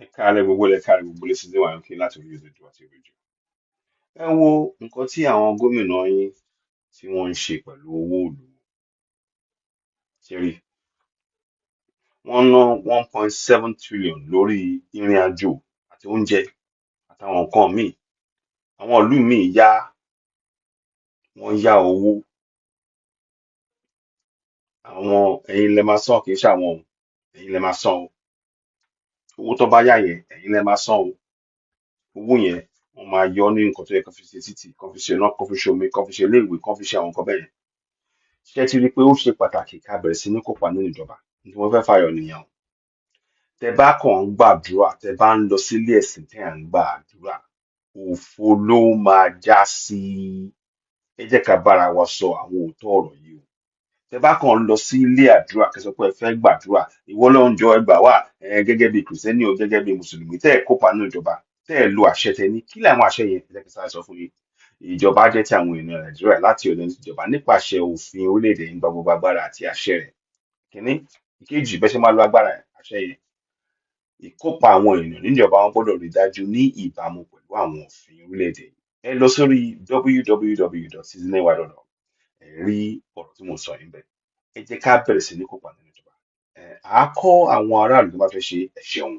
Ẹ káalẹ́ gbogbo ilé, ẹ káalẹ́ gbogbo ilé. Season one kí láti orí Odùduwà TV jù. Ẹ wo nǹkan tí àwọn gómìnà yín tí wọ́n ń ṣe pẹ̀lú owó ìlú. Ṣé rí? Wọ́n ná 1.7 trillion lórí ìrìn àjò àti oúnjẹ àtàwọn nǹkan míì. Àwọn ìlú míì yá, wọ́n yá owó. Àwọn ẹ̀yin lẹ máa san, kì í ṣàwọn o. Ẹ̀yin lẹ máa san o. Owó tó bá yá yẹn, ẹ̀yin lẹ máa san o. Owó yẹn, wọ́n máa yọ ní nǹkan tó yẹ kó fi ṣe títì, kó fi ṣe iná, kó fi ṣe omi, kó fi ṣe ilé ìwé, kó fi ṣe àwọn nǹkan bẹ́ẹ̀ yẹn. Ṣé ẹ ti rí i pé ó ṣe pàtàkì ká bẹ̀rẹ̀ sí ní kópa nínú ìjọba? Ní tí mo fẹ́ fàyọ nìyẹn o. Tẹ bá kàn ń gbàdúrà, tẹ bá ń lọ sílé ẹ̀sìn tẹ́ à ń gbàdúrà, òfo ló máa já sí. Ẹ jẹ́ ká bára wa sọ àwọn òótọ́ ọ̀rọ̀ yìí o. Tẹ bá kàn ń lọ sí ilé àdúrà, kẹ́ sọ pé ẹ fẹ́ gbàdúrà, ìwọ Ọlọ́run, jọ̀ọ́, ẹ gbà wá, ẹ gẹ́gẹ́ bí Kìrìsìtẹ́nì o, gẹ́gẹ́ bí Mùsùlùmí, tẹ́ ẹ kópa nínú ìjọba, tẹ́ ẹ lo àṣẹ tẹ ní. Kí làwọn àṣẹ yẹn? Ẹ jẹ́ kí n sáré sọ fún yín. Ìjọba jẹ́ ti àwọn ènìyàn Nàìjíríà láti ọ̀dọ̀ ìjọba nípasẹ̀ òfin orílẹ̀-èdè ń gba gbogbo agbára àti àṣẹ rẹ̀. Kínní. Ìkejì, bẹ́ẹ̀ ṣe máa lo agbára àṣẹ yẹn, ìkópa àwọn ènìyàn níjọba, wọn gbọ́dọ̀ rí dájú ní ìbámu pẹ̀lú àwọn òfin orílẹ̀-èdè yìí. Ẹ lọ sórí www.citizenny.org, ẹ rí ọ̀rọ̀ tí mo sọ yìí bẹ́ẹ̀. Ẹ jẹ́ ká bẹ̀rẹ̀ sí ní kópa nínú ìjọba. Ẹ á kọ́ àwọn aráàlú tó bá fẹ́ ṣe. Ẹ ṣeun.